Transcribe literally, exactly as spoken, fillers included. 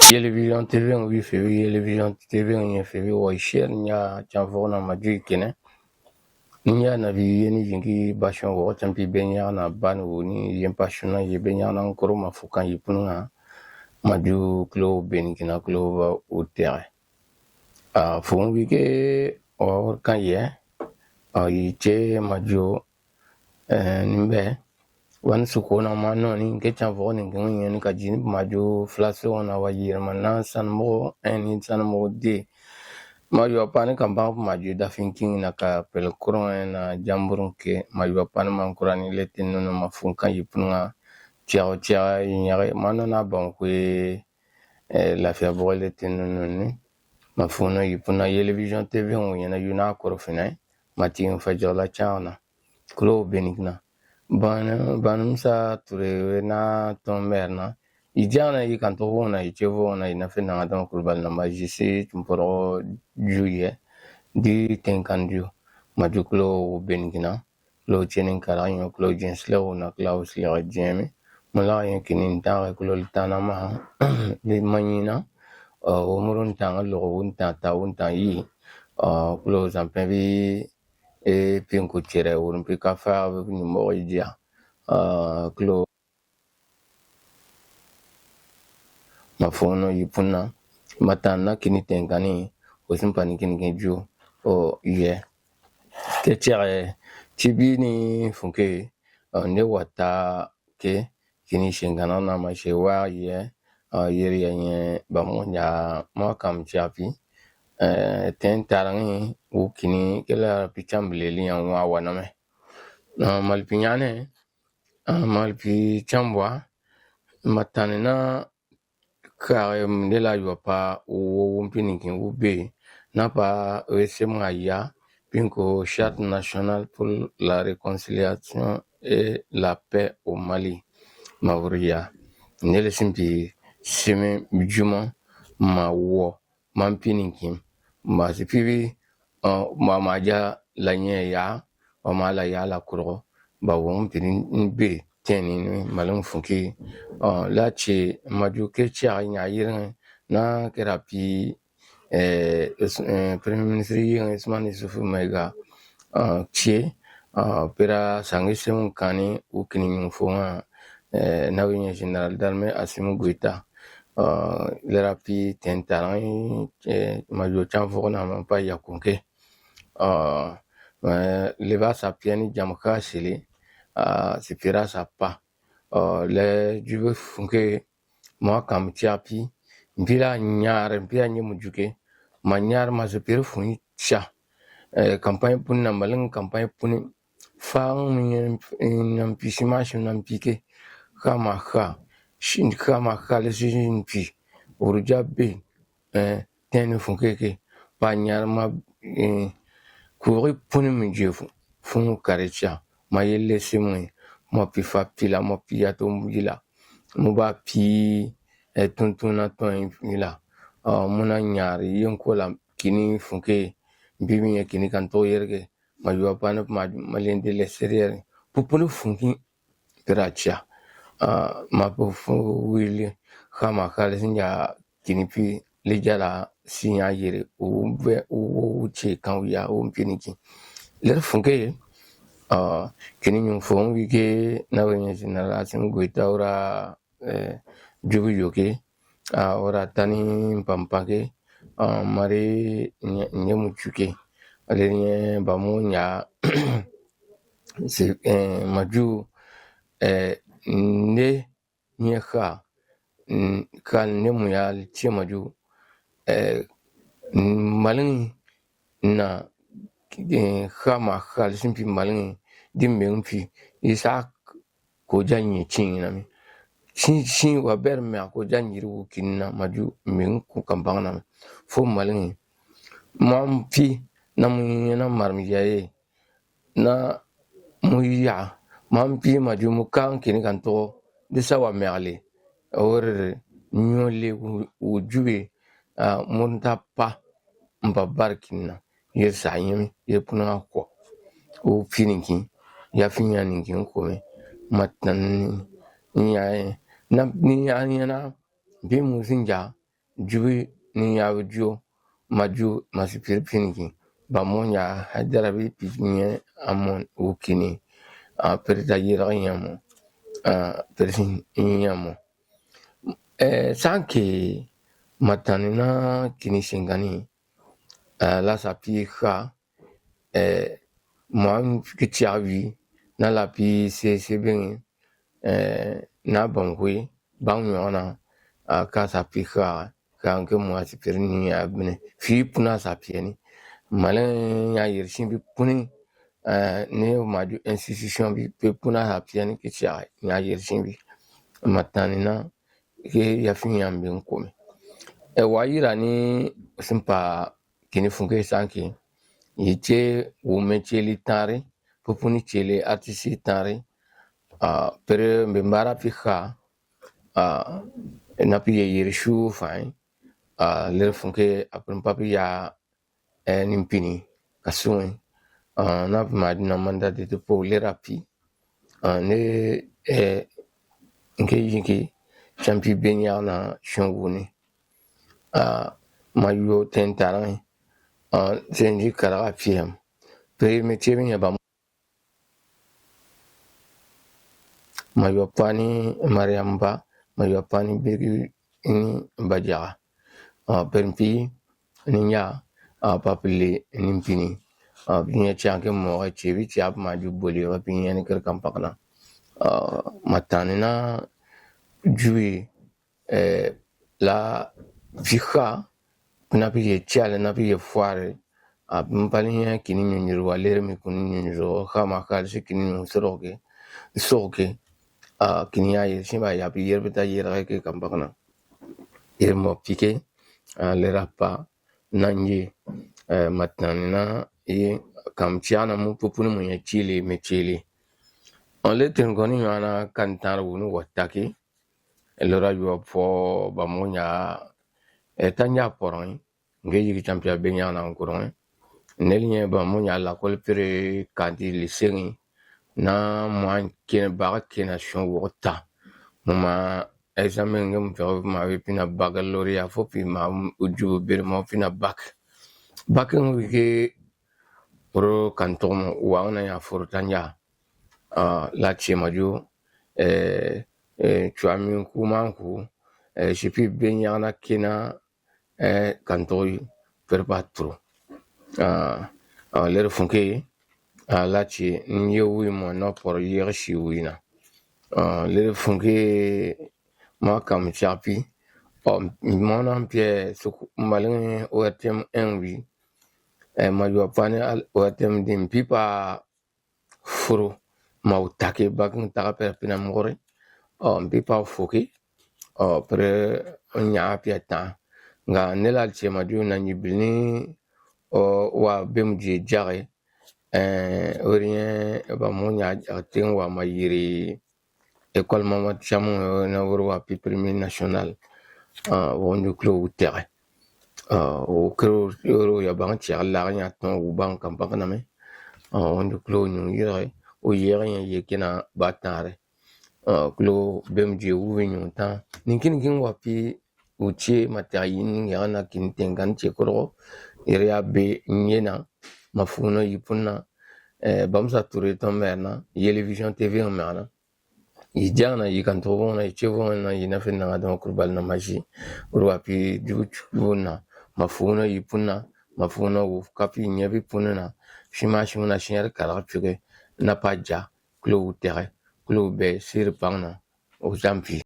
Yelevision T V wi feewe, Yelevision T V ɲyɛ feewe wà yi shɛɛri ɲyɛ canvɔge na Majuu kɛnɛ. Ni ɲyɛ na vi yeni yingi bashɔn wɔ champi be ɲyɛ na ban wuni yɛn pashɔn na ye be ɲyɛ na nkoro ma fukan yi punu ŋa. Majuu kilo beni kina kilo va u tɛgɛ. A fun wi ke o kan yɛ a yi che Majuu. Ɛɛ, ni bɛ wani sukuna ma nɔni ke canvɔge ni ngiŋi ɲɛni ka jini ma jo flasɔŋ na wa yirima na sanmɔgɔ ɛni sanmɔgɔ de. Ma yɔ pani ka ban ma jo dafin king na ka pɛlɛ kurɔŋ na jamburun ke ma yɔ pani ma kurani le tin nunu ma fun kan yi punga tiago tiaga yi nyage ma nɔna ban kwe. Ɛɛ, lafiya bɔgɔ le tin nunu ni ma fun no yi puna yelevision T V ŋo ɲɛna yuna koro fina ma tin fa jɔla chaŋ na. Kuro benigna. Bani, bani Musa Ture na ton mer na. Ijana yi kan to na ichevo na ina fe na dama kurbal na ma jisi tumporo juye. Di tenkan ju. Ma ju klo benigna. Klo chenin kara yo klo jensle na klaus ya jemi. Mula yin kinin tanga klo litana ma. Li manyina. O murun tanga lo wun ta ta wun ta yi. Klo zampe bi e pinku cere wurumpi kafa nyumogo yidia. Klo mafono yi punna. Matan na kini tenkani o simpani kini ju. O ye ke cere tibini funke. Nde wata ke kini shingana na ma she wa ye. Yeri ya nye ba mo ja ma kam chapi. Ten tarangi u kini kela pi chambileli ya wa wa na me. Malpi nyane malpi chambwa matane na kage nde la ywa pa wo wumpi ninkin wu be na pa wesem ya pinko Charte nationale pour la réconciliation et la paix au Mali. Mawuriya nde le simpi seme juma ma wo ma mpi ninkin ma sipibi ma ma ja la nye ya wa ma la ya la kurugo ba wo mpi ni be teni ni malin funki. La ce ma ju ke ciaga nya yirin na kera pi Premier ministre yi Ismail Yusuf Mega ce pera sangi semu kani u kini nyunfo nga na wi ɲɛ Général d'armée Assimi Goïta. Lera pi tentaran ma yo can fogo na ma pa yakunke. Leba sa piani jamka sili sipira sa pa le jube funke. Mwa kam tiapi mpira nyare mpira nye mujuke ma nyare ma sipira funyi tia. Campagne puni na malin campagne puni fang na mpisi ma shi na mpike. Kha ma kha shin kha ma kha le shi mpi uruja be. Tɛni funke ke pa nyare ma kugi puni mu je funu kare tia ma ye lese mu mo pi fa pila mo pi yato mu yila. Mu ba pi tuntun na tɔn yila. Mu na nyare ye nko la kini funke mbi mi ye kini kan to yereke ma yua pa ne ma ma lende le seriyɛri pupuni funki pira tia. Ma pu fu wili kha ma kha le sinja kini pi le jara sinya yere u ve u wo u ce kan u ya u mpini ki. Lere funke kini nyunfo wi ke na we ɲɛ sinara sin goita ura jubu yoke ura tani mpampa ke mari nye mu cuke. Ale nye ba mu nya se maju nde nye kha kha nde mu ya tie maju maliŋi na kha ma kha li simpi maliŋi di mbeŋi pi isa ko ja nye cin na mi cin cin wa ber me ko ja nyiri wu kin na maju mbeŋi ku kambaŋ na mi fo maliŋi ma mpi na mu na marmi yaye na mu yaha ma mpi maju mu kan kini kan to di sa wa megele ore nyo le wu jube mu nta pa mpa bar kin na yeri sa nyimi yeri puna ko U pyi niŋkin, yafyin ɲyɛ niŋkin kɔmɛ, ma tànni ni ɲyɛ na ni ɲyɛ na mpiimu sí n‑jà jwumpe niɲyahagii jwo, ma jwo ma sùpyire pyi niŋkin, bà mu ɲyɛ Haidarabi pi ɲyɛ a mɔ u kìni, pire tayyérege ɲyɛ mɔ, pire sí ɲyɛ mɔ. Saha ŋke mà tàanni ná kìni sìŋkanni i, l'à sà pyi kyaa, mɔ aha ŋke cyage wi ná l'à pyi seeseebeŋi ná bànŋkwoyi baŋi ɲwɔge na, k'à sà pyi kyaa, kyaa ŋkemu à sùpyire niɲyahagii bínni, fii pun'à sà pyɛni. Maliŋi ɲyɛ a yyére shinbii puni, ni u maha jwo institution bi pe pun'à sà pyɛni ŋke cyage ɲyɛ a yyére shinbii. Mà tàanni ná ŋke yafyin ɲyɛ a mpe ŋkwɔ̀mi. Wà á yîr'a ni u sí n‑pa kìni funŋke sahaŋki, yii cè wuu mɛcyelitaanre, pu puni cyel'e artiste taanre, pire mpe mbàara pi kyaa, ná pi yyeyyere shuuu fànhe, lire funŋke a pire mpa pi yaha nimpini kàsuŋi, ná pi maha jwo na mandat de dépôt lir'à pyi, nde ŋke yiŋke canmpyi beɲjaaga na shɔnwuuni, ma lwɔ́ tɛntaraŋi, C N J karig'à pyi, pire mɛcyeebii ɲyɛ bà ma lwɔ́ paani Mariyamu Ba, ma lwɔ́ paani Birigini Bajaga, pire mpyi niɲjaa, pa pi le nimpini, pi ɲyɛ cyaŋke mɔge cyeebii cyaga pi maha jwo boli pi ɲyɛ ni kire kàmpage na. Mà tàanni ná jwumpe l'à pyi kyaa, ná pi yyecyɛge ná pi yyefuware, mpali ɲyɛ kìni ɲùɲjuru wà lere mii kuni ɲùɲjuru kyaa maha kyaa li sí kìni ɲùŋɔ sóroge ke, sóge ke, kìni ɲyɛ a yyére shinb'à yaha pi yyére pi tayyérege ke kàmbage na. Yyére mɔ pyi ke, lir'à pa ná ɲje, mà tàanni ná yi kàanmucyage na mu pu puni mu ɲyɛ cyêle mɛcyel'e. Ɔn le tèeŋkɔni ɲwɔhɔ na kani taanre wuuni wà ta ke, lir'à lwɔ́ a pwɔ bà mu ɲyɛ a taɲjaa pɔrɔŋi ŋge yige canmpyaa beɲjaaga na ŋkuruŋi. Nde li ɲyɛ bà mu ɲyɛ a lakɔli pere kàanti liseŋi na mu à kena bage kena shɔnwoge ta. Mu maha examen ŋgemu pege pi maha pi na baccalauréat fo pi maha u jwumpe bere ma pi na bac. Bac ŋi wi ke uru kàntugo mu waŋi na ɲyɛ a fworo taɲjaa. L'à cyé mà jwo cwɔ̀hɔmyinŋkwuu maha ŋkwuu, sùpyire beɲjaaga na kena kàntugo yi pire p'à tùro. Lire funŋke l'à cyé n‑yyee wuyi mɔ ná pɔrɔ yyeege shì wuyi na. Lire funŋke maa kàanmucyage pyi. Mɔ na mpyi mbaliŋi O R T M un wi, mà lwɔ́ paani O R T M deux mpii p'à fworo mà u ta ke, bac ŋi tage pɛrɛ pi na múgure, mpii p'à fwó ke, pire ɲaha pi à tànha. Ŋka nde l'à cyé mà jwo nàɲjibilini wà bemu jyè jage, uru ɲyɛ bà mu ɲyɛ a jage ceeŋi wà mà yiri École Mamady Thiam na, uru wà pyi premier national, wuu à jwo kile wuu tɛ̀gɛ. U kere uru yàbaŋi cyage lage ɲyɛ a tɔɔn wuu baŋi kàmpanŋke na mɛ. Wuu à jwo kile wuu ɲùŋɔ yîrige, u yyeege ɲyɛ yyee ke na baataanre. Kile bemu jyè wuu wi ɲùŋɔ táan. Niŋkin niŋkin wà pyi u cye mà tɛ̀gɛ yii niŋgyɛge na kìni tèeŋkanni cye kurugo, yire y'à be ɲje na, mà fwùŋi nɔ yii puni na, Bamusa Ture tɔn mɛri na, Yelvision T V ŋi mɛge na. Yii jyaŋi na, yii kàntugo bɔŋi na, yii cye bɔŋi na, yii na fini na ŋà dɔŋɔ kuru bali na ma zhi. Uru wà pyi jwumpe cwuuni na, mà fwùŋi nɔ yii puni na, mà fwùŋi nɔ wuu kapii ɲɛɛbii puni na, shin maha shinŋi na shin yɛrɛ karigii pyi ke, ná p'a jà, kile wuu tɛ̀gɛ, kile wuu bɛɛ siiri paŋi na. Aux Antilles.